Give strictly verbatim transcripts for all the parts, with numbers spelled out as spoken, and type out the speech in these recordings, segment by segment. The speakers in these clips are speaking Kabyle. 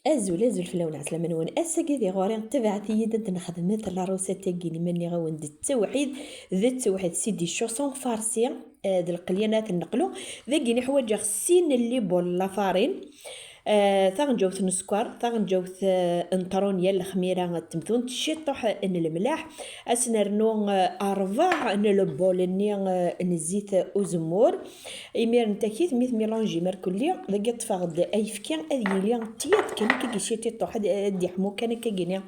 Azul, azul fell-awen, ɛeslama-nwen. Ass-agi di ɣur-i, tebɛet-iyi-d ad nexdmet la recette-agi-nni, ma nniɣ-awen-d d tewḥid, d tewḥid, c'est des chaussons farcis, eh, d lqelyan ara ten-neqlu. Dagi-nni ḥwaǧeɣ sin n les bols n la farine, eh, taɣenǧawt n sskeṛ, taɣenǧawt, eh, n trunya, lexmira n temtunt, ciṭuḥ n lemlaḥ, ad s-nernu, eh, ṛbeɛ n les bols-nni, eh, n zzit uzemmur. Imiren takit, mi tmilanjim irkelli, dagi ṭṭfeɣ-d ayefki, ad yili tiyaḍ kan akka ciṭuḥ, ad, ad d-iḥmu kan akka gini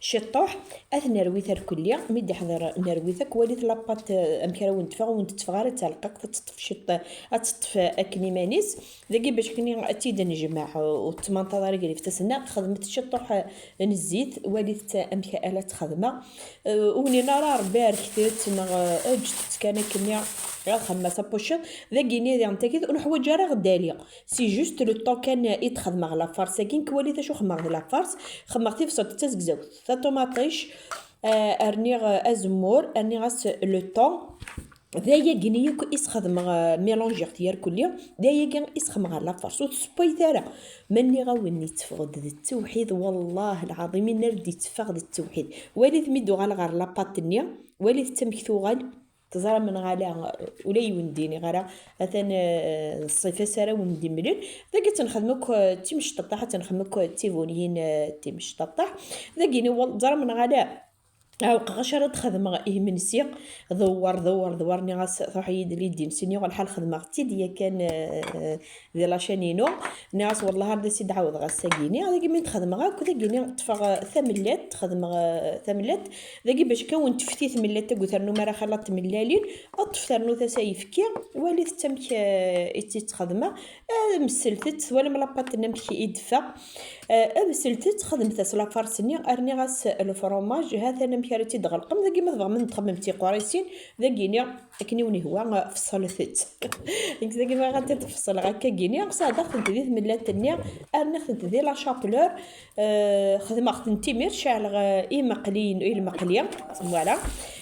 ciṭuḥ, ad t-nerwi irkelli, mi d-iḥḍer nerwi-t akk, walit la pâte, eh, amek ara wen-teffeɣ, ur wen-tetteffeɣ ara d talqaqt, ad teṭṭef ciṭ-, ad teṭṭef akken iman-is. Dagi bac akken ad tt-id-nejmeɛ, ur tettmantaḍ ara gar iftasen-a, xedmet ciṭuḥ, eh, n zzit, walit amek ara tt-xedmeɣ. Eh, ur nin ara Rebbi arktet neɣ, eh, ǧǧet-tt kan akkenni, ad xedmeɣ tapuciḍ. Dagi-nni diɣen takit, ur neḥwaǧ ara ɣdali. C'est juste le temps kan i d-xedmeɣ la farce-agi, nekk walit acu xedmeɣ d la farce, xedmeɣ tibṣelt d tazegzawt, taṭumaṭic, eh, rniɣ, eh, azemmur, rniɣ-as le thon. D ayagi-nni yakk i s-xedmeɣ, eh, mélangiɣ-t irkelli, d ayagi i s-xedmeɣ ɣer la farce, ur tessewwayet ara. Ma nniɣ-awen itteffeɣ-d d ttewḥid, wallah lɛaḍim, inna-d itteffeɣ d ttewḥid. Walit mi d-uɣaleɣ ɣer la pâte-nni, walit amek tuɣal, teẓram neɣ ala, ula yiwen d-iniɣ ara, atan, eh, ṣṣifa-s ara wen-d-imlen. Dagi ad tt-nexdem akk, eh, d timecṭeṭṭaḥ, ad tt-nexdem akk d tibunyin, eh, d timecṭeṭṭaḥ. Dagi-nni, wal-, teẓram neɣ ala, ɛewqeɣ acu ara d-xedmeɣ i imensi, dewwer, dewwer, dewwer, nniɣ-as, truḥ-iyi-d l'idée-nni, yuɣ lḥal xedmeɣ-tt-id yakan, eh, di la chaîne-inu. Nniɣ-as, wellah ar d as-id-ɛawdeɣ ass-agi-nni. Dagi mi d-xedmeɣ akk, dagi-nni ṭṭfeɣ, eh, tamellat, xedmeɣ, eh, tamellat. Dagi bac kan wen-tefti tmellat, dagi ur ternu ara xala tmellalin, ṭṭef ternu-t-as ayefki, walit amek, eh, i tt-, i tt-xedmeɣ. Eh, meslet-tt, twalam la pâte-nni amek i d-teffeɣ. Eh, meslet-tt, xedmet-as la farce-nni, rniɣ-as le fromage, ha-t-an amek ara tt-id-tɣelqem. Dagi ma tebɣam ad txedmem d tiqurisin, dagi-nni akken i wen-ihwa, eh, feṣlet-tt. Nekk dagi bɣiɣ ad tt-id-feṣleɣ akka-gini, sɛeddaɣ-tent di tmellalt-nni, rniɣ-tent di la chapelure, eh, xedmeɣ-tent imir, ceɛleɣ, eh, imeqli, ilmeqli, voilà.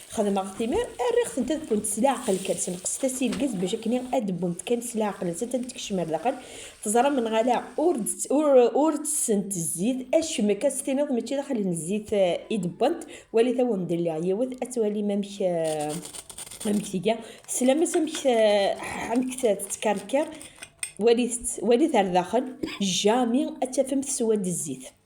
Xedmeɣ-t imir, rriɣ-tent ad wwent s leɛqel kan, senqset-as i lgaz bac akken ad wwent kan s leɛqel-nsent, ad tent-tekcem ar daxel. Teẓram neɣ ala, ur d-, ur, ur ttessent zzit, acemma kan s tiniḍ mačči daxel n zzit, eh, i d-wwent. Walit awen-d-lliɣ yiwet, ad twalim amek, eh, amek tga. Teslam-as amek, eh, amek t-, tettkerkir. Walit, walit ar daxel, jamais ad tafem teswa-d zzit.